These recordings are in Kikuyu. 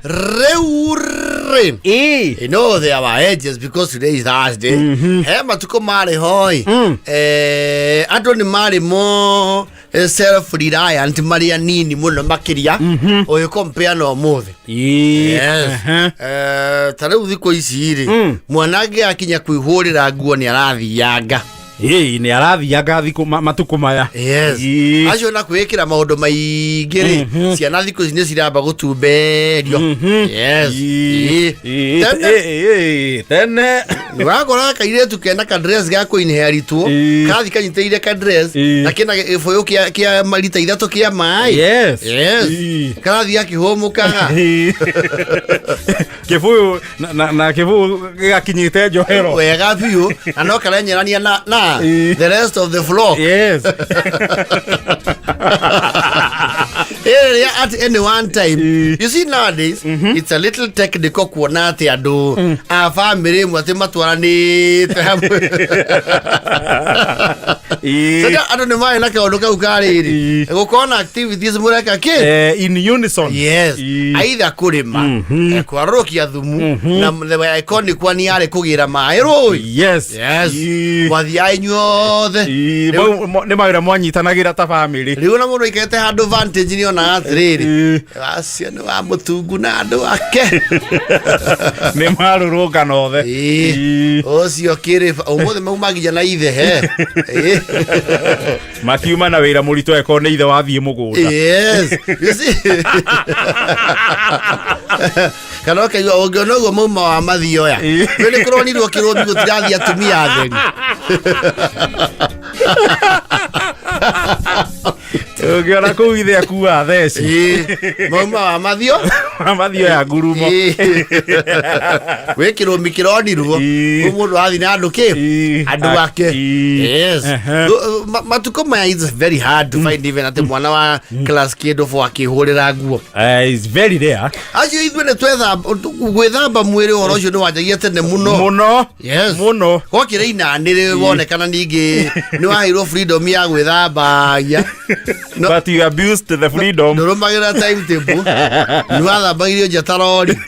Rĩu rĩ, Ĩĩ. you know there were ages because today is Thursday. He matukũ marĩ hoi, andũ nĩ marĩ mo self reliant, marĩ anini mũno makĩria ũgĩ compare na ũmũthĩ. Ĩĩ. Yes. Ta rĩu thikũ ici rĩ, mwana angĩgakinya kwĩhũrĩra nguo nĩ arathianga. Ĩĩ, nĩ arathianga thikũ matukũ maya. Yes. Ĩĩ. Acio na kwĩĩkĩra maũndũ maingĩ rĩ, ciana thikũ ici nĩ ciramba gũtumberio. Yes. Ĩĩ. Ĩĩ. Ĩĩ. Tene Ĩĩ, ĩĩ, tene. Wakora kairĩtu kena kadress ga kũinheritwo, kathi kanyitĩrĩire kadress na kena gĩbũyũ kĩa marita 3 kĩa maĩ. Yes. Yes. Karathiĩ akĩhũmũkaga. Ĩĩ. Kĩbũyũ na kĩbũyũ gĩgakinyĩte njohero. Wega biũ, na no karenyerania na the rest of the flock. Ĩrĩa at any one time, you see, nowadays it's a little technical kuona atĩ andũ a family ĩmwe atĩ matwaranĩte hamwe. Sasa andũ nĩ marĩ na kaũndũ kau ka rĩrĩ, gũkorwo na activities mũreka kĩ In unison. Yes. Aitha kũrĩma, kwarũrũkia thumu, na the iconic one yarĩ kũgĩra maĩ rũĩ. Yes. Mwathiaga inyuothe. Nĩ mawĩra mwanyitanagĩra ta family. Rĩu na mũndũ aikarĩte handũ vantage nĩ onaga atĩrĩrĩ, acio nĩ wa mũtungu na andũ ake. Nĩ marũrũngano othe. Ĩĩ. Ũcio kĩrĩ ũmũthĩ mauma nginya na ithe he. Ĩĩ. Makiuma na wĩra mũritũ eko nĩ ithe wathiĩ mũgũnda. Yes, you see, kana ũkaigua ũngĩona ũguo mauma wa mathioya. Rĩu nĩ kũronirwo kĩrũmi gũtirathiĩ atumia atheri. Ũngĩona kũu ithe akua theci. Ĩĩ, mauma wa mathio mathioya ngurumo. Ĩĩ. Gwĩ kĩrũmi kĩronirwo. Rĩu mũndũ athiĩ na andũ kĩ andũ ake. Yes. Matukũ maya it's very hard to find even atĩ mwana wa class kĩndũ bo akĩhũrĩra nguo. It's very rare. Acio ithuĩ nĩ twethamba gwĩthamba mwĩrĩ, ũhoro ũcio nĩ wanjagia tene mũno. Mũno. Yes. Mũno. Gwakĩra inanĩrĩ wonekana ningĩ nĩ waheirwo freedom ya gwĩthambagia. No. But you abused the freedom. Ndũrũmagĩrĩra timetable, nĩ wathambagirio nja ta rori.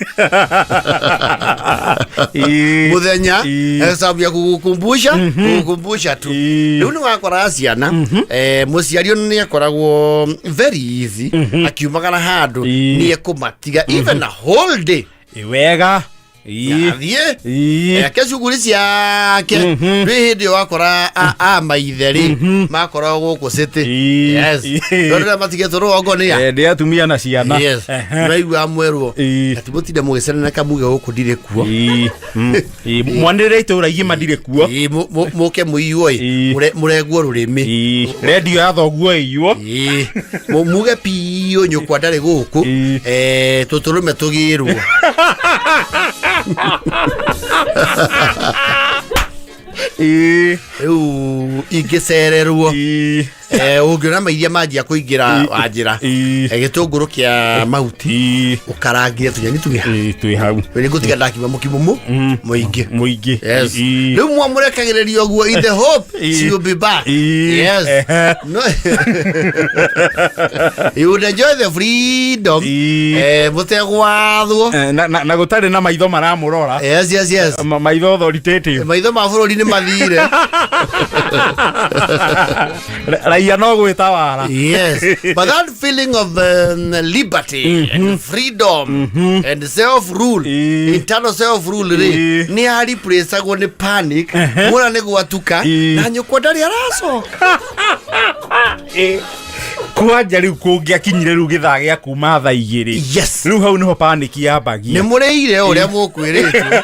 Mũthenya sababu ya kugukumbusha kugukumbusha tu. Rĩu nĩ wakoraga ciana, mũciari ona nĩ akoragwo very easy akiumagara handũ, nĩ ekũmatiga even a whole day. Wega. Athiĩ eke cuguri ciake. Rĩ hĩndĩ ĩyo wakora a maithe rĩ makoragwo gũkũ city. Yes. Rĩrĩa matigĩtwo rũgongo nĩ a Nĩ atumia na ciana. Yes. Nĩwaigua mwerwo ati mũtinde mũgĩcenana muge gũkũ ndirĩ kuo. Ĩĩ. Ĩĩ, mwanĩrĩre itũra igima ndirĩ kuo. Ĩĩ, mũke mũiywo ĩ, mũrengwo rũrĩmĩ. Rendio ya thoguo ĩiywo. Ĩĩ, muge piũ nyũkwa ndarĩ gũkũ. Tũtũrũme tũgĩrwo. Rĩu ingĩcererwo, ũngĩona mairia manjia kũingĩra wanjĩra, gĩtũngũrũ kĩa mahuti ũkarangire tũnyeni twĩ hau. Ĩĩ, twĩ hau. Nĩ ngũtiga ndakiuma mũkimo mũingĩ. Mũingĩ. Yes. Rĩu mwamũrekagĩrĩria ũguo in the hope she will be back. Yes. No, you would enjoy the freedom mũtegwathwo. Na gũtarĩ na maitho maramũrora. Yes. Maitho authoritative. Maitho ma bũrũri nĩ mathire. Raia no gwĩtawara. Yes, but that feeling of liberty and freedom and self rule, internal self rule rĩ, nĩ yareplaceagwo nĩ panic muona nĩ gwatuka na nyũkwa ndarĩ aracoka. Kwanja rĩu kũngĩakinyire rĩu gĩthaa gĩa kuma thaa 2, rĩu hau nĩho panic yambagia. Nĩ mũrĩire ũrĩa mũkwĩrĩtwo.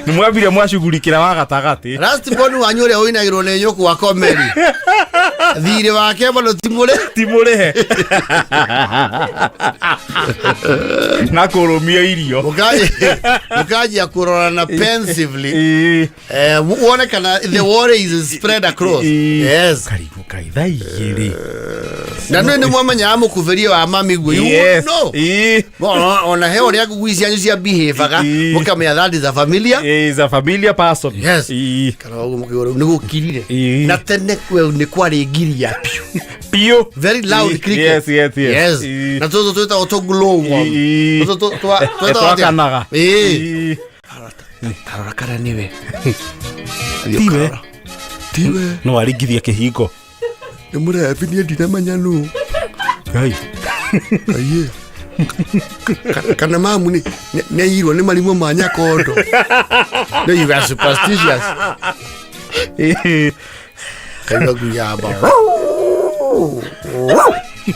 Nĩ mwambire mwacugurikĩra wa gatagatĩ. Last born wanyu ũrĩa ũinagĩrwo nĩ nyũkwa komeri thirĩ wake bado ti mũrĩ. Ti mũrĩhe na kũrũmia irio. Mũkanjia kũrorana pensively, wone kana the worry is spread across. Yes. Karibu kai thaa 2. Na nĩ mwamenyaga mũkuberie wa mami guo, you would know. Ona he ũrĩa ngũkũ cianyu cia behaveaga, mũkamenya that is a familiar Is a familiar person. Yes. Kana ũguo mũkĩigua rĩu nĩ gũkirire. Na tene kwe nĩ kwarĩ Marĩngiria piũ. Piũ. Very loud cricket. Yes. Yes. Na tũtũ twĩtagwo tũ glowworm. Tũtũ twĩtagwo atĩa? Twakanaga. Ĩĩ. Tarora kana nĩwe. Tiwe. Tiwe. No aringithia kĩhingo. Nĩ mũrebi, niĩ ndinamenya nũ. Ngai. Aiye. Kana mamu nĩ nĩaiyirwo nĩ marimũ ma nyakondo. No, you are superstitious. Kaigua ngui yamba.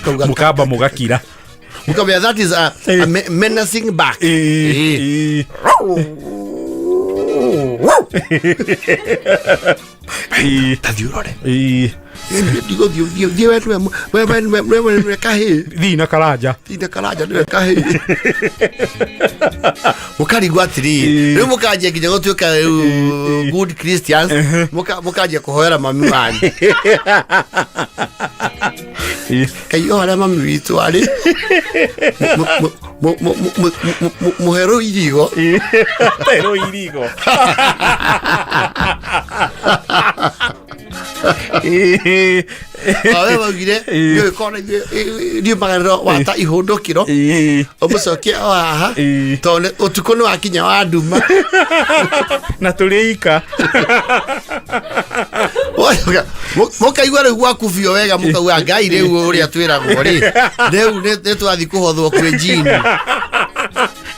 Kauga Mũkamba mũgakira. Mukamenya that is a menacing bark. Ĩĩ. Tathiĩ ũrore. Ndigũthiĩ, thiĩ thiĩ we nĩwe we we we we we nĩwe kahĩĩ. Thii na karanja. Tinda karanja nĩwe kahĩĩ. Mũkarigwo atĩrĩrĩ, rĩu mũkanjia nginya gũtuĩka rĩu good Christians, mũkanjia kũhoera mami wanyu. Kai o harĩa mami witũ arĩ, mũherũ irigo. Terwo irigo. We waugire nĩũĩ kona ithuĩ riumagarĩro wata ihũndũkĩro ũmũcokie o haha, tondũ ũtukũ nĩ wakinya wa nduma. Na tũrĩ ika. Mũkaigua rĩu gwaku biũ wega, mũkauga Ngai rĩu ũrĩa twĩragwo rĩ, rĩu nĩ twathi kũhothwo kwĩ njini.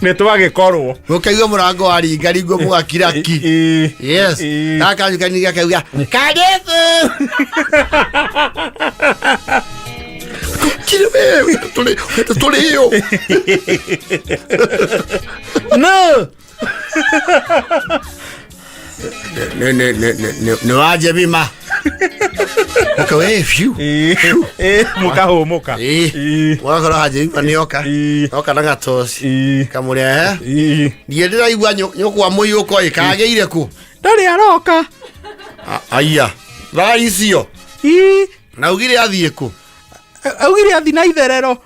Nĩ twagĩkorwo. Mũkaigua mũrango waringaringwo, mũgakira ki. Yes. Gaka kanyu kanini gakauga karibu. Kire wewe tũrĩ yo. No. Nĩ wa Jemima. Mũkauga phew. Mũkahũmũka. Ũgakora wa Jemima nĩoka. Oka na gatoci. Kamũrehe. Niĩ ndĩraigua nyũkwa mũiyũko ĩ kagĩire kũ? Ndarĩ aroka. Aya. Thaa icio. Na ugire athiĩ kũ? Augire athi na itherero.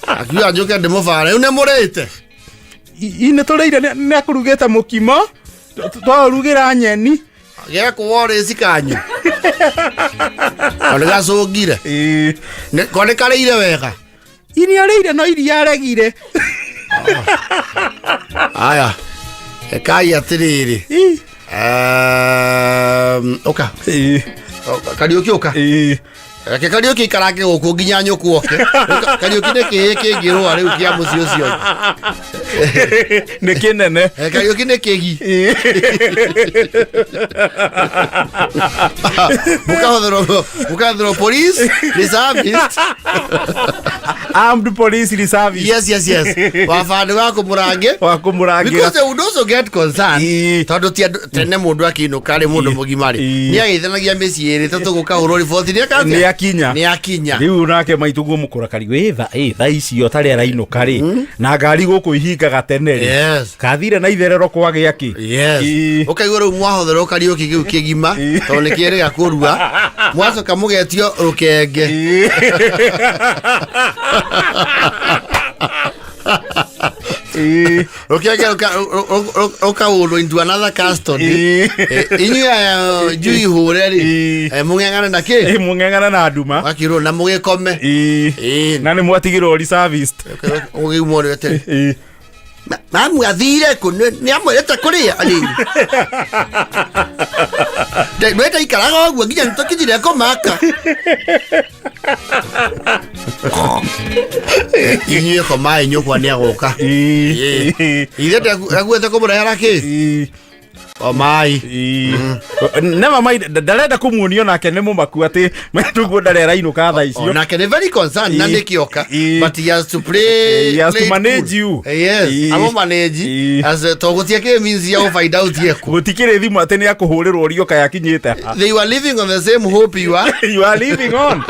Akiuga njũke ndĩmũbare. Rĩu nĩ mũrĩte? I nĩ tũrĩire, nĩ akũrugĩte mũkimo, twaũrugĩra nyeni. Gekũwa rĩci kanyu. Ko nĩ gacũngire? Ko nĩ karĩire wega? I nĩ arĩire, no iria aregire. Aya. Ekai atĩrĩrĩ. Ũka. Kariũki, ũka. Reke Kariũki ikarange gũkũ nginya nyũkũ oke. Kariũki nĩ kĩhĩ kĩngĩrũa rĩu kĩa mũciĩ ũcio. Nĩ kĩnene. Kariũki nĩ kĩgi. Mũkahũthĩrwo police reservist. Armed police reservist. Yes, wabandĩ wa kũmũrange. Wa kũmũrangĩra. Because they would also get concerned, tondũ ti andũ tene mũndũ akĩinũka rĩ, mũndũ mũgima rĩ, nĩ agĩithanagia mĩciĩ ĩrĩ tũtũ gũkahũrwo riboti nĩ eka atĩa? Nĩ akinya. Nĩ akinya. Rĩu nake maitũguo mũkũra karigwo ĩ tha icio tarĩ arainũka rĩ, na ngari gũkũ ihingaga tene rĩ, kathire na itherero kwagĩa kĩ? Ũkaigua rĩu mwahũthĩrwo Kariũki kĩu kĩgima, tondũ nĩ kĩrĩga kũrua, mwacoka mũgetio rũkenge. Rũkenge rũkaũndwo into another custody. Inyuĩ aya njui hũre rĩ, mũng'eng'ane na kĩ? Mũng'eng'ana na nduma. Wakirwo na mũgĩkome. Na nĩ mwatigirwo reservist. Ũgĩumwo nĩ atĩrĩ, mamu athire kũ? Nĩ amwĩrĩte kũrĩa rĩ, nĩ ndaikaraga ũguo nginya nĩ tũkinyire kũmaka. Inyuĩ komai, nyũkwa nĩ agũka. Ithe ndakuĩte kũmũrehera kĩ? Komai. Never mind, ndarenda kũmuonio nake nĩ mũmaku atĩ maitũguo ndarĩ arainũka tha icio. Onake nĩ very concerned na nĩkĩoka, but he has to play He has to play it manage cool. you. Yes, amo manage as to gũtiakĩrĩ means ya gũ find out yeku. Gũtikĩrĩ thimũ atĩ nĩ akũhũrĩrwo ũrio kayakinyĩte ha. They were living on the same hope you are. You are living on.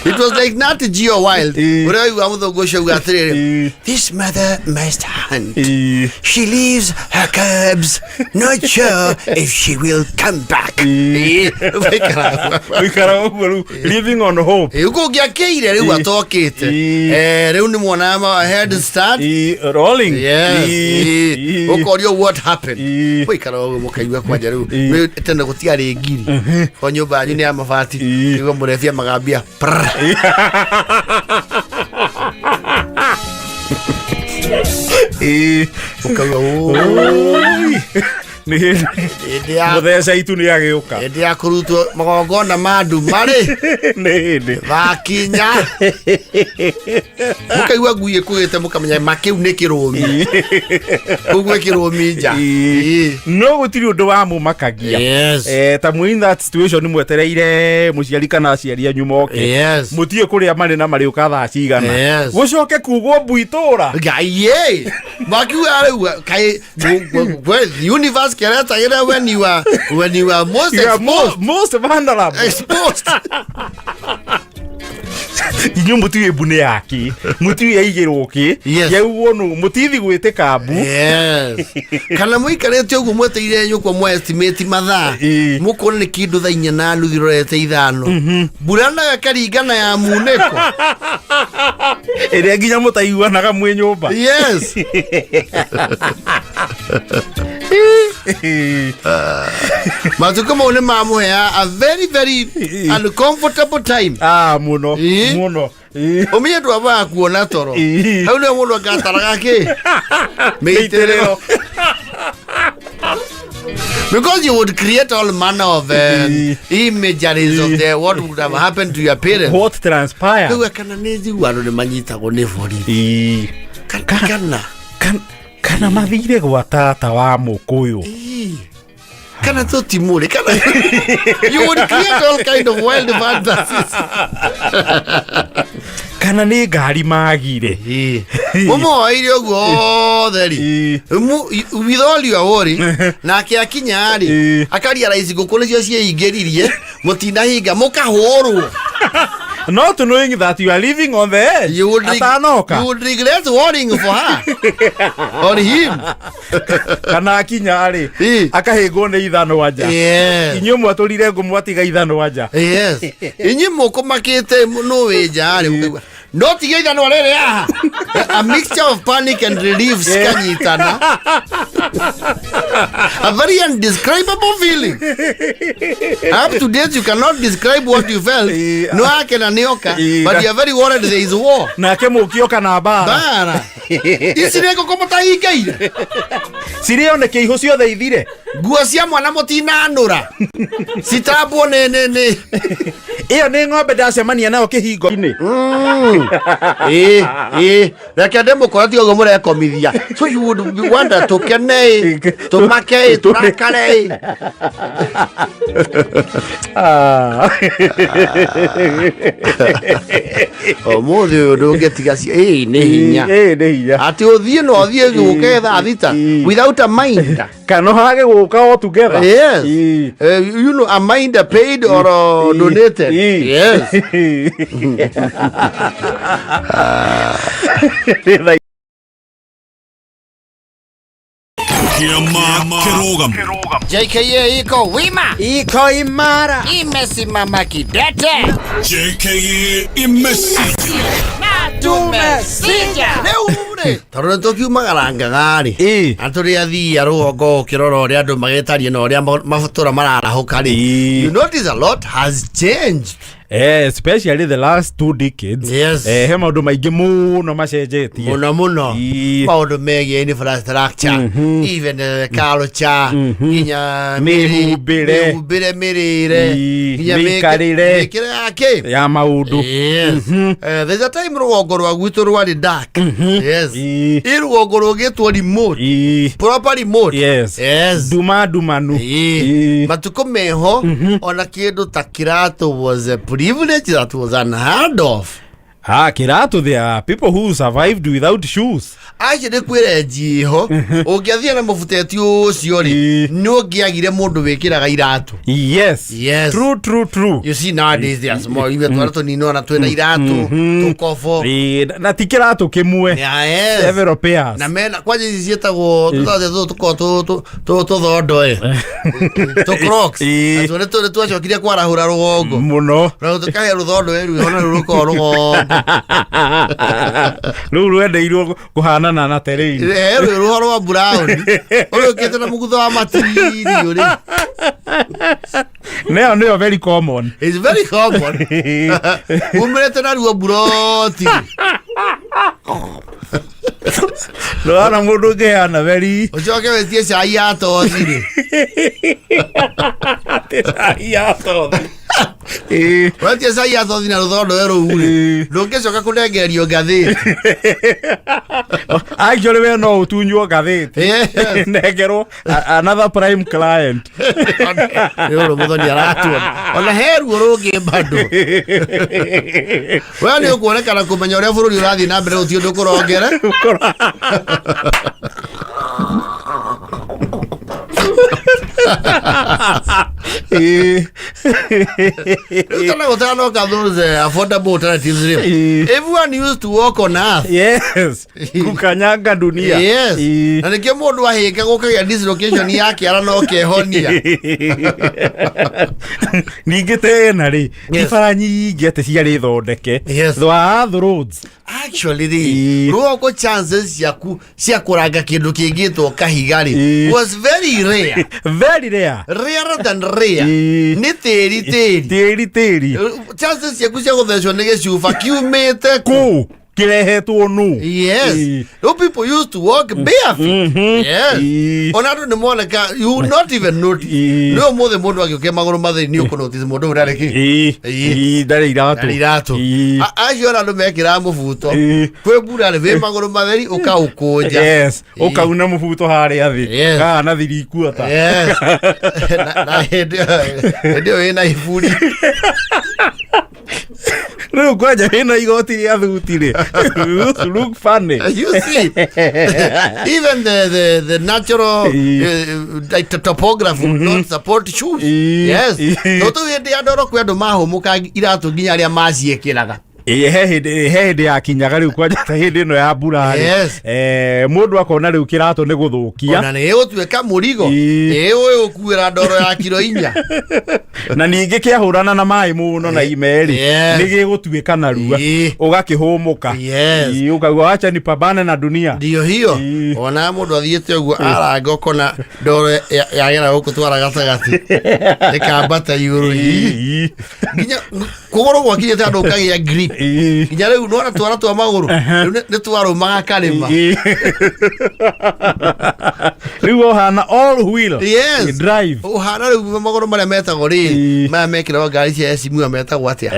It was like Nat Geo Wild. Ũrĩa waigua mũthũngũ ũcio auga atĩrĩrĩ, "This mother must hunt. She leaves her cubs." Not sure if she will come back. Ĩĩ, Ũikara ũguo rĩu, living on hope. Ĩĩ, ũkũngĩakĩire rĩu atokĩte. Rĩu nĩ mwonaga ma head start. Rolling. Yes. Ũkorio what happened. Mũikara ũguo mũkaigua kwanja rĩu. Rĩu tene gũtiarĩ ngiri. O nyũmba yanyu nĩ ya mabati. Igua mũrebia magambia. Prr. Ũkauga "Ũ, Oi. Nĩ hĩndĩ hĩndĩ ya mũtheca itu nĩ agĩũka. Hĩndĩ ya kũrutwo magongona ma nduma rĩ Nĩ hĩndĩ. Gakinya mũkaigua ngui ĩkũgĩte, mũkamenya ma kĩu nĩ kĩrũmi, kũu gwĩ kĩrũmi nja. No gũtirĩ ũndũ wa mũmakagia. Ta mwĩ in that situation, mwetereire mũciari kana aciari anyu moke. Mũtiĩ kũrĩa marĩ na marĩũka thaa cigana. Gũcoke kugwo mbu itũra. Ngai ĩ makiuga rĩu kai the universe kĩretagĩra when you are most You are exposed. Most vulnerable. Exposed. Inyuĩ mũtiũĩ mbu nĩ yaki, mũtiũĩ yaigĩrwo kĩ. Yaugwo nũ, mũtithi gwĩtĩka mbu. Yes, kana mũikarĩte ũguo mweteire nyũkwa mwa estimate mathaa. Mũkona nĩ kĩndũ thaa 4:30 irorete 5, mbura nayo ĩkaringana ya munĩko. Ĩrĩa nginya mũtaiguanaga mwĩ nyũmba. Matukũ mau nĩ mamũhea a very very uncomfortable time. Ah, mũno. Mũno. Ũmenye ndwambaga kuona toro. Hau nĩho mũndũ angataraga kĩ mĩitĩrĩro, because you would create all manner of imageries of the what would have happened to your parents. What transpired. Rĩu kana nĩ njigua andũ nĩ manyitagwo nĩ borithi. Kana Kana mathire gwa tata wa mũkũyũ. Kana tũtimũrĩ, kana you would create all kind of wild fantasies. Kana nĩ ngari magire. Mũmoeire ũguo othe rĩ, with all your worry, nake akinya rĩ, akarealize ngũkũ nĩcio ciĩingĩririe, mũtinahinga, mũkahũrwo. Not knowing that you are living on the edge. You would Atanoka. You would regret worrying for her or him. Kana akinya rĩ, akahĩngwo nĩ ithanwa nja. Inyuĩ mwatũrire ngũ, mwatiga ithanwa nja. Yes, inyuĩ mũkũmakĩte nũ wĩ nja rĩ, mũkaigua, no tiga ithanwa rĩrĩ haha. A mixture of panic and relief cikanyitana, a very undescribable feeling. Up to date you cannot describe what you felt. No akena nĩoka, but you are very worried there is war. Nake mũkioka na mbara. Mbara ici nĩ ngũkũ mũtahingĩire. Cirĩo nĩ kĩihũ ciothe ithire. Nguo cia mwana mũtinanũra, citambwo nĩ Ĩyo nĩ ng'ombe ndacemania nayo kĩhingo-inĩ. Ĩ reke ndĩmũkora, tiga ũguo mũrekomithia. So you would be wonder, tũkene tũmake tũrakare. Ah. Ũmũthĩ ũyũ ndũngĩtiga ĩ nĩ hinya. Ĩ nĩ hinya. Atĩ ũthiĩ na ũthiĩ gũke thaa 6 without a mind. Kana hage gũka all together. Yes. You know, a mind paid or donated. Yes. Nĩ Kĩama kĩrũgamo. JKA iko wima. Iko imara. Imesimama kidete. JKA imesija. Tumesija rĩu rĩ, tondũ nĩ tũkiumagarangaga rĩ, na tũrĩ athii a rũgongo, ũkĩrora ũrĩa andũ magĩtariĩ na ũrĩa matũra mararahũka rĩ, you notice a lot has changed. Especially the last 2 decades. He maũndũ maingĩ mũno macenjetie. Mũno mũno. Maũndũ megiĩ infrastructure, even culture, nginya Mĩhumbĩre. Mĩhumbĩre, mĩrĩre, nginya mĩikarĩre. Mĩkĩre ya kĩ ya maũndũ. Yes. There's a time rũgongo rwa gwitũ rwarĩ dark. Yes. Ĩ rũgongo rũgĩtwo remote. Proper remote. Yes. Nduma ndumanu. Matukũ meho ona kĩndũ ta kĩratũ was a privilege that was unheard of. Ah, kĩratũ, there are people who survived without shoes. Acio nĩ kwĩre njiho ũngĩathire na mũbuteti ũcio rĩ, nĩ ũngĩagire mũndũ wĩkĩraga iratũ. Yes. True, true, true. You see, nowadays they are small. Iwe twara tũnini ona twĩna iratũ tũkobo. Na ti kĩratũ kĩmwe. Yeah, yes. Several pairs. Na mena kwanja ici ciĩtagwo tũtathe tũtũ tũkoragwo tũthondo ĩ tũ Crocs. Natuo nĩ twacokire kwarahũra rũgongo Mũno. Na tũkahe rũthondo ĩ rwĩho na rũu rũkoragwo rũgongo. Rũu rwendeirwo kũhanana na terrain. Rwĩ rũho rwa brown ũrũkĩte na mũgutho wa matirio rĩ. Nĩyo nĩyo very common. It's very common. Umĩrĩte na ruo mburoti. Ndũrona mũndũ ũngĩheana very Ũcoke wĩtie cai ya tothi rĩ. Atĩ cai ya tothi. Wetie cai ya tothi na rũthondo rũu rĩ, ndũngĩcoka kũnengererio ngathĩti. Actually we no ũtunywo ngathĩti. Nengerwo another prime client. Nĩ ũrũ mũthoni aratuona ona he ruo rũngĩ bado. We nĩ ũkuonekana kũmenya ũrĩa bũrũri ũrathiĩ na mbere gũtirĩ ũndũ kũrongere. Rĩu tena gũtanoka those affordable alternatives rĩ, everyone used to walk on earth. Yes, kukanyanga dunia. Yes. Na nĩkĩo mũndũ ahĩnga gũkagĩa dislocation ya kĩara no kehonia. Ningĩ tena rĩ, ti bara nyingĩ atĩ ciarĩ thondeke. There are roads. Actually rĩ, rũgongo chances ciaku cia kũranga kĩndũ kĩngĩtwo kahiga rĩ was very rare. Very rare. Rarer than rare. Nĩ tĩri tĩri. Tĩri tĩri. Chances ciaku cia gũthecwo nĩ gĩcuba kiumĩte kũ? Kũ kĩrehetwo nũ? Yes. No, people used to walk barefoot. Yes. Ona andũ nĩ moneka, you would not even notice. Nĩ ũmũthĩ mũndũ agĩũkia magũrũ matheri nĩ ũkũnotice mũndũ ũyũ ndarĩ kĩ. Ndarĩ iratũ. Ndarĩ iratũ. Acio ona andũ mekĩraga mũbuto. Kwĩ mbura rĩ, wĩ magũrũ matheri ũkaũkũnja. Yes, ũkauna mũbuto harĩa thĩ. Kana na thirikuota. Yes. Na hĩndĩ ĩyo wĩna iburi. Rĩu kwanja wĩna igoti rĩa thuti rĩ, look funny. You see, even the natural topography would not support shoes. Yes. Tondũ hĩndĩ ya ndoro kwĩ andũ mahũmũka iratũ nginya arĩa maciĩkĩraga. Ĩ, he hĩndĩ yakinyaga rĩu kwanja ta hĩndĩ ĩno ya mbura rĩ, mũndũ akona rĩu kĩratũ nĩ gũthũkia. Ona nĩ ĩgũtuĩka mũrigo. Ĩ ũyũ ũkuĩra ndoro ya kiro 4. Na ningĩ kĩahũrana na maĩ mũno na ime rĩ, nĩ gĩgũtuĩka narua. Ũgakĩhũmũka. Ĩ, ũkauga wacha nipambane na dunia. Ndio hiyo. Ona mũndũ athiĩte ũguo aranga ũkona ndoro yagera gũkũ twara gatagatĩ ĩkambata igũrũ. Nginya kũgũrũ gwakinyĩte andũ ũkagĩa grip. Nginya rĩu nona twara twa magũrũ rĩu nĩ twarũmaga karĩma. Rĩu ũhana all wheel drive. Ũhana rĩu magũrũ marĩa metagwo rĩ, maya mekĩragwo ngari cia SMU metagwo atĩa?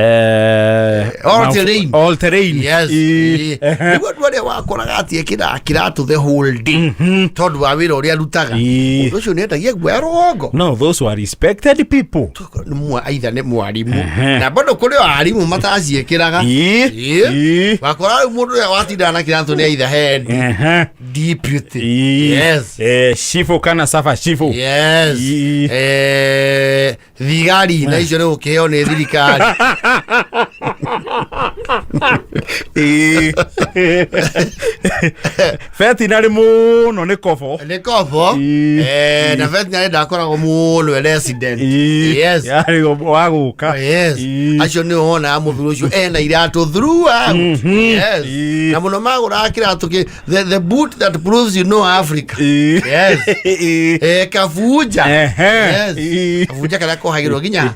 All terrain. All terrain. Yes. Rĩu andũ arĩa wakoraga atĩ ekĩraga kĩratũ the whole day tondũ wa wĩra ũrĩa arutaga, ũndũ ũcio nĩ endagia guoya rũgongo. No, those were respected people. Nĩ aitha nĩ mwarimũ na bado kũrĩ o arimũ mataciĩkĩraga. Wakora rĩu mũndũ ũrĩa watindaga na kĩratũ nĩ aitha head, deputy. Yes. Shifu kana safa shifu. Yes. Thigari na icio nĩ gũkĩheo nĩ thirikari. Vetinary mũno nĩ kobo. Nĩ kobo. Na veterinary ndakoragwo mũno e resident. Yes. Yarĩ wa gũka. Yes. Acio nĩ wonaga mũthuri ũcio ena iratũ throughout. Yes. Na mũno magũraga kĩratũ kĩ the boot that proves you know Africa. Yes. Kabunja. Yes. Kabunja karĩa kohagĩrwo nginya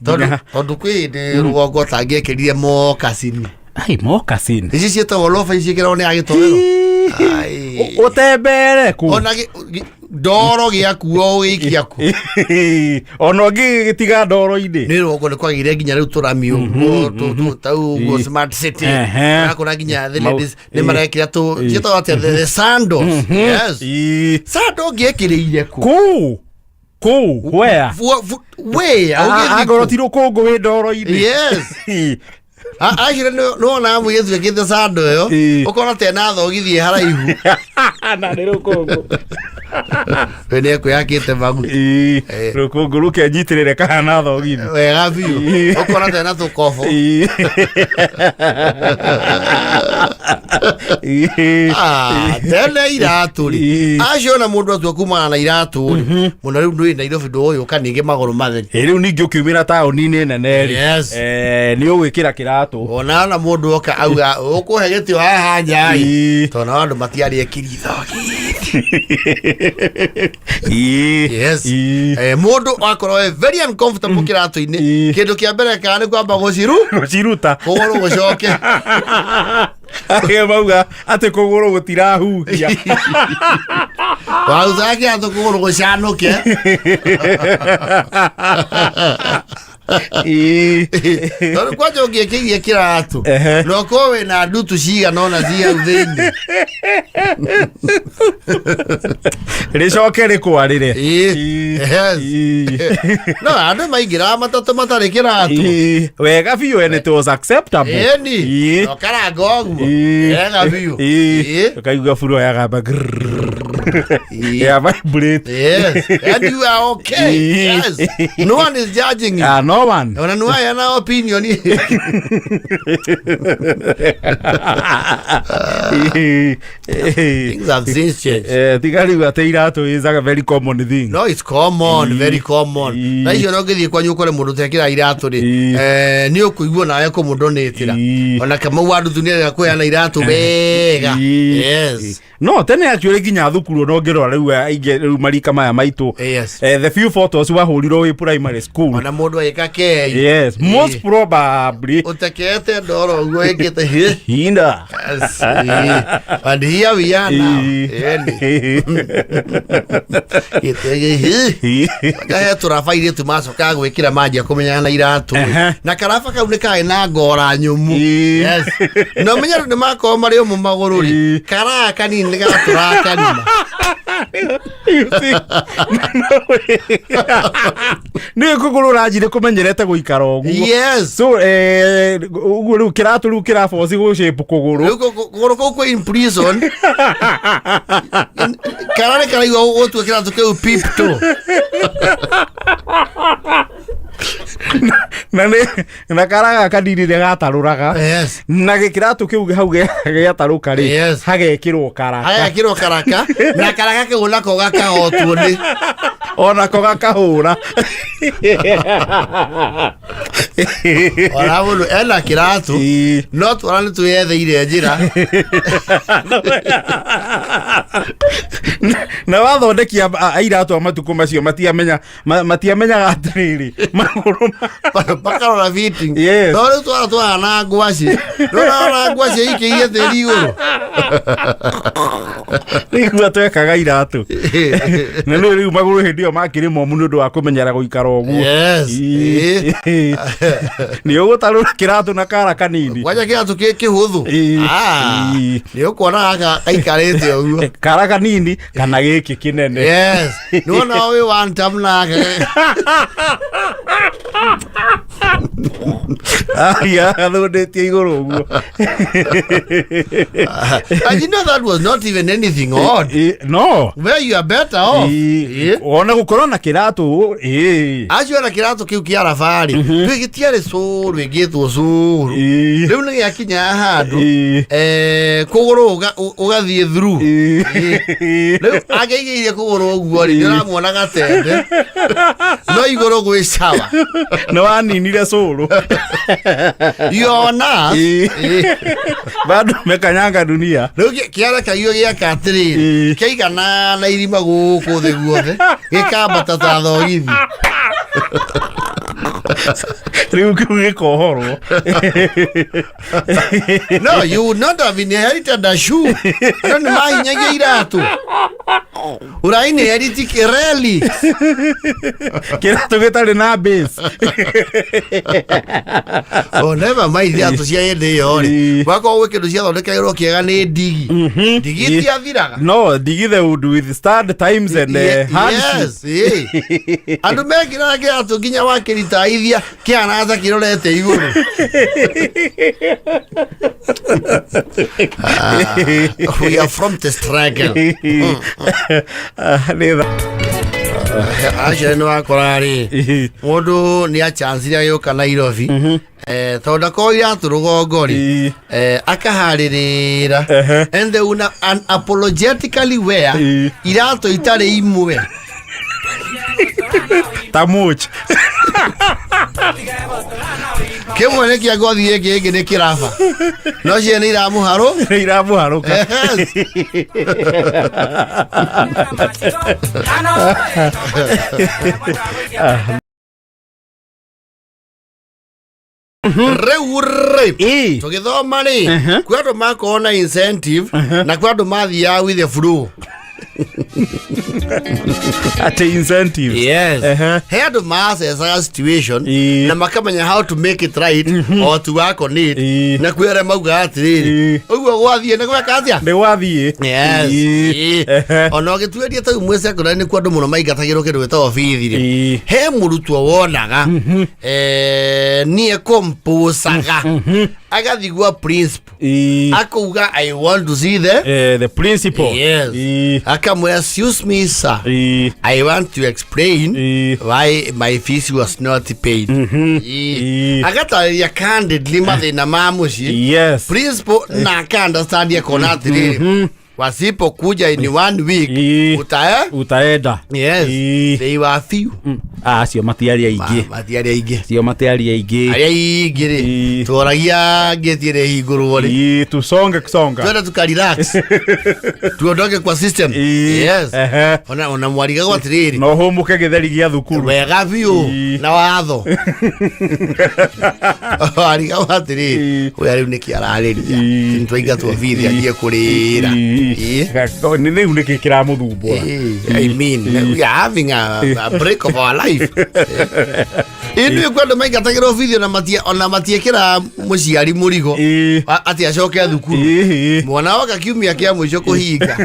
tondũ Nginya. Tondũ kwĩ hĩndĩ rũgongo tangĩekĩrire mokacini. Ai, moccasin. Ici ciĩtagwo loba, ici ciĩkĩragwo nĩ agĩtoero. Ai. Ũtembere kũ? Ona ndoro gĩakuo ũgĩikia kũ? Ona ũngĩgĩtiga ndoro-inĩ. Nĩ rũgongo nĩ kwagĩire nginya rĩu tũrami ũguo tau ũguo smart city. Ũrakora nginya the ladies nĩ marekĩra tũ ciĩtagwo atĩa, the sandals. Yes. Sandal ũngĩekĩrĩire kũ? Kũ kũ where? Where? Ũgĩthiĩ Angorwo kũ? ti rũkũngũ wĩ ndoro-inĩ. Yes. Actually nĩwonaga mũirĩtu ekĩte sando ĩyo, ũkona ta ena thogithi ĩ haraihu. Na nĩ rũkũngũ. We nĩ ekwĩhakĩte magu. Rũkũngũ rũkenyitĩrĩre kahana thogithi. Wega biũ. Ũkona ta ena tũkobo. Ah, tene iratũ rĩ, acio ona mũndũ atua kumana na iratũ rĩ, mũno rĩu ndũĩ Nairobi ndũgũgĩũka ningĩ magũrũ matheri. Ĩ, rĩu ningĩ ũkiumĩra taũni-inĩ nene rĩ, Yes. nĩ ũgwĩkĩra kĩratũ. Ona na mũndũ oka auga ũkũhe gĩtĩ haha nja ĩ, tondũ nao andũ matiarĩ ekiri thogithi. Yes. Mũndũ akorwo e very uncomfortable kĩratũ-inĩ, kĩndũ kĩa mbere kana nĩ kwamba gũciru gũciruta, kũgũrũ gũcoke. Arĩa mauga atĩ kũgũrũ gũtirahuhia. Warutaga kĩratũ kũgũrũ gũcanũke. Tondũ kwanja ũngĩkĩirie kĩratũ na ũkorwo wĩna ndutu cigana ũna ci hau thĩinĩ, rĩcoke rĩkwarĩre. Yes. No andũ maingĩraga matatũ matarĩ kĩratũ. Wega biũ, and it was acceptable. Ĩni. Na ũkaranga ũguo. Wega biũ. Ũkaigua buro yagamba ya vibrate. Yes. And you are okay. Yes. No one is judging you. Ah, no one. Ona nĩ waya opinion. Things have since changed. Tiga rĩu atĩ iratũ is a very common thing. No, it's common, very common. Na icio no ngĩthiĩ kwanyu ũkore mũndũ ũtekĩra iratũ rĩ, nĩ ũkũigua nawe kũmũndonĩtĩra. Ona Kamau wa Nduthu nĩarega kũheana iratũ wega. Yes. No tene actually nginya thukuru ona ũngĩrora rĩu aingĩ rĩu marika maya maitũ, the few photos wahũrirwo wĩ primary school, Ona mũndũ agĩka kei. Yes, most probably ũtekete ndoro ũguo ĩkĩte hi. Hinda. Yes. And here we are now. Ĩni. Gĩtege hi. Kahe tũraba airĩtu macokaga gwĩkĩra manjia kũmenyana na iratũ. Na karaba kau nĩ karĩ na ngora nyũmũ. Yes. Na ũmenye andũ nĩ makorwo marĩ ũmũ magũrũ rĩ, karaa kanini nĩ gatũraga kanima. You see? Nĩ kũgũrũ ũranjire kũmenyerete gũikara ũguo. So ũguo rĩu kĩratũ rĩu kĩraboci gũcĩpu kũgũrũ. Rĩu kũgũrũ kũu kwĩ in prison. Kara nĩ karaigua gũtua kĩratũ kĩu pip tu. Na nĩ na kara gaka kanini nĩ gatarũraga. Na gĩkĩratũ kĩu hau gĩatarũka rĩ, hagekĩrwo karaka. Hagekĩrwo karaka na karaka kĩu nako gakahotwo nĩ onako gakahũra. Ona mũndũ ena kĩratũ, no twara nĩ twĩyetheire njĩra. Na wathondeki a iratũ a matukũ macio matiamenya matiamenyaga atĩrĩrĩ magũrũ makarora fitting. Yes. No rĩu twara twahana ngwaci, ndũrona ngwaci ikĩirie tĩri igũrũ. Nĩguo twekaga iratũ na nĩ rĩu magũrũ hĩndĩ ĩyo makĩrĩ momũ nĩ ũndũ wa kũmenyera gũikara ũguo. Yes. Nĩ ũgũtarũra kĩratũ na kara kanini. Kwanja kĩratũ kĩ kĩhũthũ. Ah, nĩ ũkuona gaka gaikarĩte ũguo. Kara kanini kana gĩkĩ kĩnene. Yes. Nĩwona wĩ one time nake. Aya, athondĩtie igũrũ ũguo. And you know that was not even anything odd. No. Where you are better off. Ona gũkorwo na kĩratũ. Acio na kĩratũ kĩu kĩa rabarĩ rĩu gĩtiarĩ cũrũ ĩngĩtwo cũrũ, rĩu nĩ gĩakinya handũ kũgũrũ ũgathiĩ through. Rĩu angĩigĩire kũgũrũ ũguo rĩ, nĩũramuona gatende no igũrũ gwĩ sawa. Nĩ waninire cũrũ. Yona. Bado mekanyanga dunia. Rĩu kĩarekagio gĩaka atĩrĩrĩ, kĩaigana na irima gũkũ thĩ guothe gĩkambata ta thogithi. Rĩu kĩu gĩkohorwo. No, you would not have inherited a shoe. Andũ nĩ mahinyagia iratũ, ũra inherit relics. Kĩratũ gĩtarĩ na base. Oh, never mind iratũ cia hĩndĩ ĩyo rĩ, gwakorwo gwĩ kĩndũ ciathondekagĩrwo kĩega nĩ ndigi. Ndigi itiathiraga. No ndigi, they would withstand times and hardship. Yes, andũ mekĩraga kĩratũ nginya wakĩrita Ũkĩhaithia kĩhana ta kĩrorete igũrũ. Ah, we are from the struggle. Ah, nĩ tha- Acio nĩ wakora rĩ, mũndũ nĩ achancire agĩũka Nairobi, tondũ ndakorwo iratũ rũgongo rĩ, akaharĩrĩra and they una unapologetically wear iratũ itarĩ imwe. Ta much. Kĩmwe nĩ kĩa ngothi, gĩkĩ gĩkĩ nĩ kĩraba, no cie nĩ iramũharũ. Nĩ iramũharũka. Yes. Rĩu rĩ, tũgĩthoma rĩ, kwĩ andũ makorwo na incentive na kwĩ andũ mathiaga with the flow. Atĩ incentive? Yes. He andũ maacecaga situation na makamenya how to make it right or to work on it, na kwĩ arĩa maugaga atĩrĩrĩ, ũguo gwathiĩ nĩ gweka atĩa? Nĩ gwathiĩ. Yes. Ona ũgĩtuĩria tau mwĩ secondary nĩ kuo andũ mũno maingatagĩrwo kĩndũ gĩtagwo bithi rĩ, he mũrutwo wonaga niĩ komposaga agathiĩ gwa principal, akauga, "I want to see the The principal." Yes. Akamwĩra, "Excuse me, sir, I want to explain why my fees was not paid." Agatarĩria candidly mathĩna ma mũciĩ. Principal na aka understand, akona atĩrĩrĩ, wasipokuja in one week, utae utaenda. Yes. They were few. Ah, acio matiarĩ aingĩ. Matiarĩ aingĩ. Acio matiarĩ aingĩ. Arĩa aingĩ rĩ, tworagia ngĩti ĩrĩa ĩhingũrwo rĩ. Tusonge kusonga. Twende tukarelax, tuondoke kwa system. Yes. Ona mwarigagwo atĩrĩrĩ, No hũmũke gĩtheri gĩa thukuru. Wega biũ. Na watho warigagwo atĩrĩrĩ, ũyũ rĩu nĩkĩ ararĩria? Nĩtwaingatwo bithi, athiĩ kũrĩra. Nĩ rĩu nĩkĩ kĩramũthumbũra? I mean, we are having a break of our life. Ithuĩ kwĩ andũ maingatagĩrwo bithi ona matie ona matiĩkĩra mũciari mũrigo atĩ acoke thukuru. Mwana woka kiumia kĩa mũico kũhinga.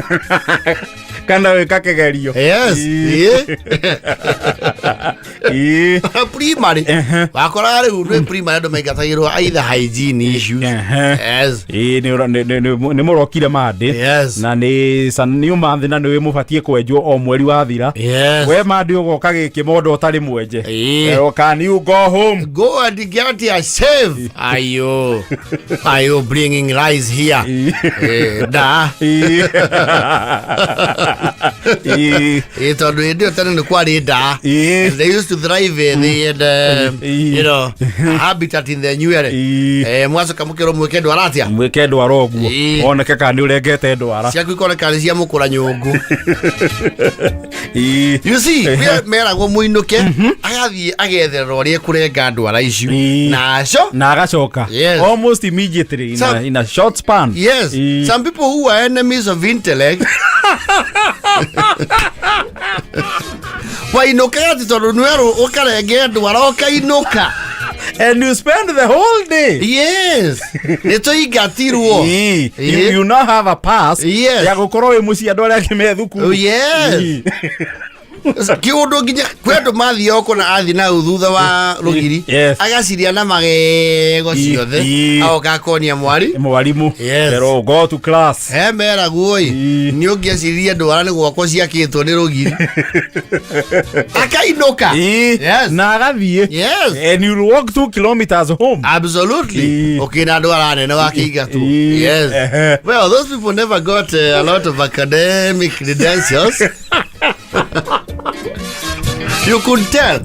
Kana wĩka kĩgerio. Yes. Primary wakoraga rĩu rwĩ primary andũ maingatagĩrwo either hygiene issues. Yes. Ĩĩ, nĩ mũrokire mandĩ na nĩ nĩ ũmathĩ na nĩ mũbatiĩ kwenjwo o mweri wathira. We mandĩ ũgoka gĩkĩ mondo ũtarĩ mwenje. Can you go home? Go and get your shave. Are you bringing rice here? Da. Tondũ hĩndĩ ĩyo tene nĩ kwarĩ nda. And they used to thrive they had habitat in the nywere. Mwacoka mũkĩrwo mwĩke ndwara atĩa? Mwĩke ndwara ũguo. Oneke kana nĩ ũrengete ndwara. Ciaku ikoneka nĩ cia mũkũra nyũngũ. You see, kwĩ meragwo mũinũke, agathiĩ agetherera ũrĩa ekũrenga ndwara icio naco na agacoka almost immediately in a short span. Yes. Some people who are enemies of intellect wainũkaga atĩ tondũ nĩwerwo ũkarenge ndwara ũkainũka. And you spend the whole day. Yes, nĩ tũingatirwo. You now have a pass ya gũkorwo wĩ mũciĩ andũ arĩa angĩ me thukuru. Oh, yes. Kiũndũ nginya kwĩ andũ mathiĩ okũna athiĩ nau thutha wa rũgiri, agaciria na magego ciothe, agoka akonia mwari Mwarimu. Yes. Pero go to class. He meragwo ĩ, nĩ ũngĩeciririe ndwara nĩ gwakwo ciakĩtwo nĩ rũgiri, akainũka. Na agathiĩ. And you walk 2 kilometers home. Absolutely. Ũkĩna ndwara nene wakĩingatwo. Yes. Well, those people never got a lot of academic credentials. You could tell.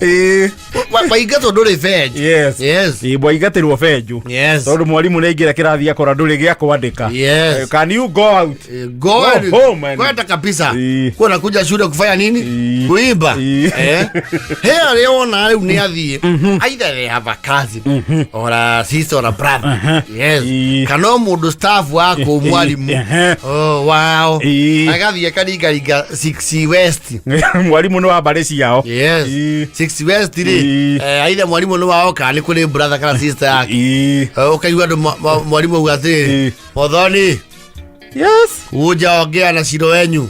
Waingatwo ndũrĩ bench. Yes. Mwaingatĩrwo benju. Tondũ mwarimũ nĩ aingĩra kĩrathi akora ndũrĩ gĩa kwandĩka. Can you go out? Go, Go and- home and- kwenda kabisa kuwa nakuja shule kufanya nini? Kuimba. He arĩa wona rĩu nĩ athiĩ, either they have a cousin or a sister or a brother, yes, kana o mũndũ staff wa kũu, mwarimũ. Oh, wao. Agathiĩ akaringaringa 6 West. Mwarimũ nĩ wa mbarĩ ciao. Yes. 6 West rĩ, either mwarimũ nĩ wao kana nĩ kũrĩ brother kana sister yake. Ũkaigua andũ mwarimũ auga atĩrĩrĩ, "Mothoni, kuja ongea na Ciro wenyu."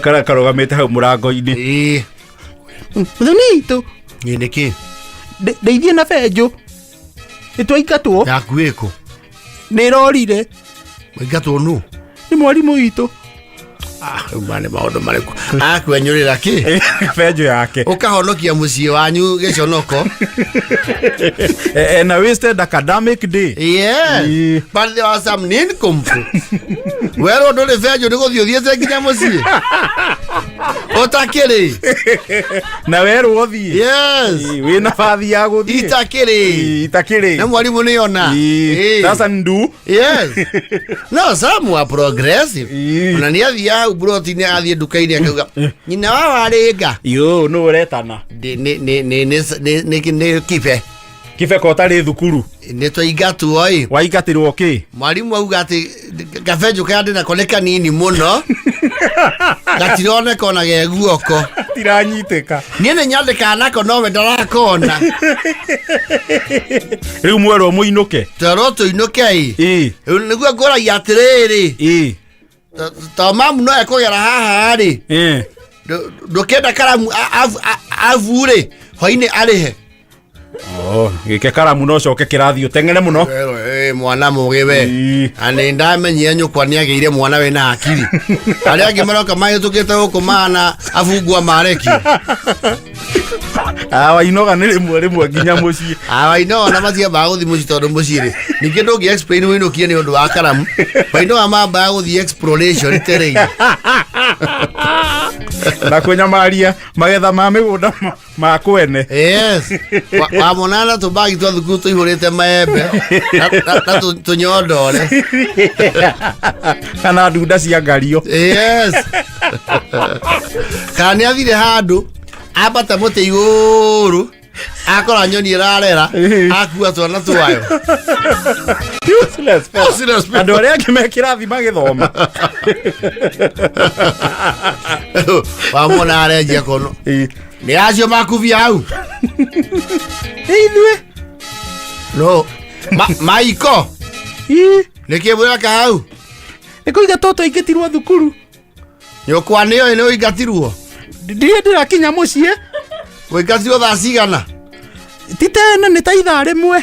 Kara karũgamĩte hau mũrango-inĩ. Mũthoni witũ. Ĩ nĩkĩ? Ndeithie na benjũ. Nĩtwaingatwo. Yaku ĩkũ? Nĩ ĩrorire. Waingatwo nũ? Nĩ mwarimũ witũ. Ah, rĩu maya nĩ maũndũ marĩkũ? Akwenyũrĩra kĩ? Benjũ yake. Ũkahonokia mũciĩ wanyu gĩconoko. Na wasted academic day. Yes. Ĩ. But there was some nincompoop. Werwo ndũrĩ benjũ nĩ gũthiĩ ũthiĩte nginya mũciĩ. Ũtakĩrĩ. Na werwo ũthiĩ. Yes. Wĩna bathi ya gũthiĩ. Itakĩrĩ. Itakĩrĩ. Na mwarimũ nĩ ona. Ĩ. Sasa ndu. Yes. No, some were progressive. Ĩ. Ona nĩ athiaga hau mburoti-inĩ athiĩ nduka-inĩ akauga nyina wa warĩnga Yo, nũ ũretana? Ndĩ- nĩ nĩ nĩ nĩ nĩ nĩ nĩ kibe Kibe ko ũtarĩ thukuru. Nĩ twaingatwo ĩ. Waingatirwo kĩ? Mwarimũ auga atĩ gabenjũ karĩa ndĩ nako nĩ kanini mũno, gatironeka ona ge guoko. Tiranyitĩka. Niĩ nĩ nyandĩkaga nako nowe ndarakona. Rĩu mwerwo mũinũke. Twerwo tũinũke ĩ. Ĩ. Rĩu nĩguo ngũragia atĩrĩrĩ, Ĩ. to mamu no ekũgera haha rĩ, Ĩ. ndũkĩenda karamu abu rĩ, hwainĩ arĩhe. Oh, gĩke karamu no coke kĩrathi ũteng'ere mũno. Werwo, "Ĩ, mwana mũgĩ we." Ĩ. Na nĩ ndamenyire nyũkwa nĩ agĩire mwana wĩna hakiri. Arĩa angĩ maroka mahĩtũkĩte gũkũ mahana abungwa marekio. Ah, wainoga nĩ rĩmwe rĩmwe nginya mũciĩ. Wainoga na matiambaga gũthiĩ mũciĩ tondũ mũciĩ rĩ, ningĩ ndũngĩ explain wĩinũkie nĩ ũndũ wa karamu. Wainoga mambaga gũthiĩ exploration terrain. Na kũnyamaria magetha ma mĩgũnda ma kwene. Yes. Wamona na tũbagi twa thukuru tũihũrĩte maembe na tũnyondore. Kana ndunda cia ngario. Yes. Kana nĩ athire handũ ambata mũtĩ igũrũ akora nyoni ĩrarera, akua twana twayo. Useless fellow. Useless people. Andũ arĩa angĩ me kĩrathi magĩthoma. Wamona arenjia kono. Nĩ acio makubia hau. Ithuĩ. No. Maiko. Ĩ. Nĩkĩ mũreka hau? Nĩ kũiga tũtũ aingĩtirwo thukuru. Nyũkwa nĩoĩ nĩ ũingatirwo. Ndirĩ ndĩrakinya mũciĩ. Ũingatirwo thaa cigana? Ti tene, nĩ ta ithaa rĩmwe.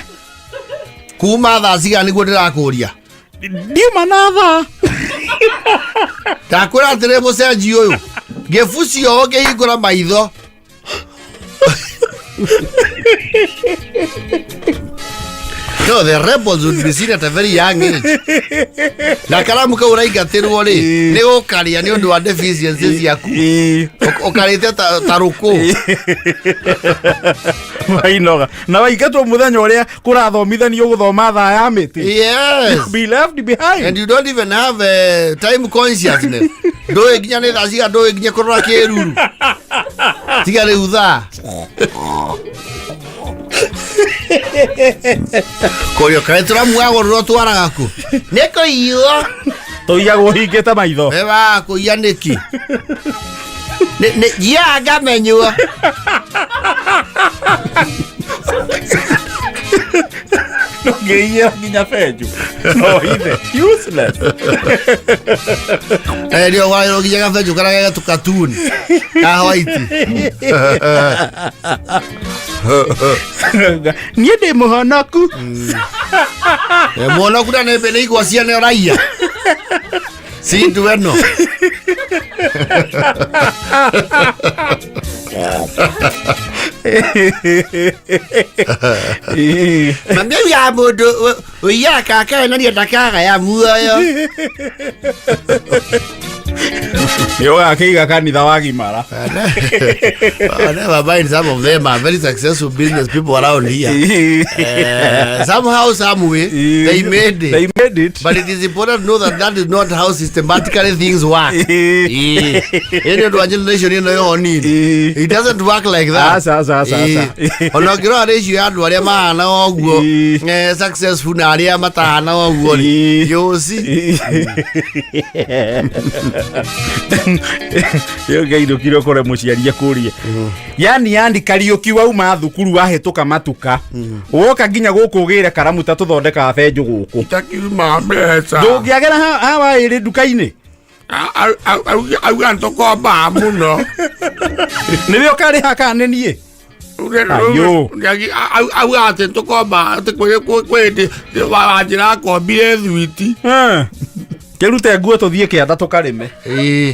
Kuma thaa cigana nĩguo ndĩrakũria? Ndiuma na thaa. Ndakwĩra atĩrĩ mũcenji ũyũ. Ngĩbucio ũngĩhingũra maitho. No, the rebels would be seen at a very young age. Na karamu kau ũraingatĩrwo rĩ, nĩ ũkarĩa nĩ ũndũ wa deficiencies ciaku. Ũkarĩte ta rũkũ. Wainoga. Na waingatwo mũthenya ũrĩa kũrathomithanio gũthoma thaa ya mĩtĩ. Yes. Be left behind. And you don't even have a time consciousness. Ndũĩ nginya nĩ thaa cigana, ndũĩ nginya kũrora kĩruru. Tiga rĩu thaa. Kũrio kaĩ tũramuagũrũrwo twaraga kũ? Nĩ kũiywo. Tũiyagwo hingĩte maitho. We wa kũiya nĩkĩ? Nĩ njiaga ngamenywo. Ndũngĩiyĩra nginya benjũ. No ithe. Useless. Ndio wagĩrĩirwo nginya gabenjũ karĩa ge tũkatuni ka white. Niĩ ndĩ mũhonoku. Mũhonoku na nĩ igwa ciene ũraiya. Sindu ĩno. Mami ya mũndũ ũiyaga kakae na niĩ ndakagaya muoyo. Nĩ ũgakĩiga kanitha wagimara. I never mind, some of them are very successful business people around here. Somehow, some way, they made it. They made it. But it is important to know that that is not how systematically things work. Ĩĩ ũndũ wa generation ĩno yo nini. It doesn't work like that. Aca, aca, aca, aca. Ona ũngĩrora ratio ya andũ arĩa mahana ũguo, successful na arĩa matahana ũguo rĩ, you see. Ĩyo ngĩinũkire ũkore mũciari akũrie, yani yani Kariũki, wauma thukuru wahĩtũka matuka, woka nginya gũkũ ũgĩre karamu ta tũthondekaga benjũ gũkũ. Itakiuma mbeca. Ndũngĩagera hawa ĩrĩ nduka-inĩ. Auga ntũkombaga mũno. Nĩwe ũkarĩha kana nĩ niĩ? Ayũ. Auga atĩ tũkomba atĩ kwĩ hĩndĩ wanjĩra akombire thwiti. Kĩrute nguo tũthiĩ kĩanda tũkarĩme. Ĩĩ.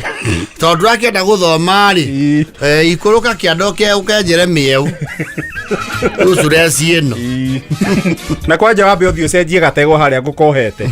Tondũ akĩenda gũthoma rĩ, ikũrũka kĩanda ũkenjere mĩeũ ucureci ĩno. Na kwanja wambe ũthiĩ ũcenjie gatego harĩa ngũkohete.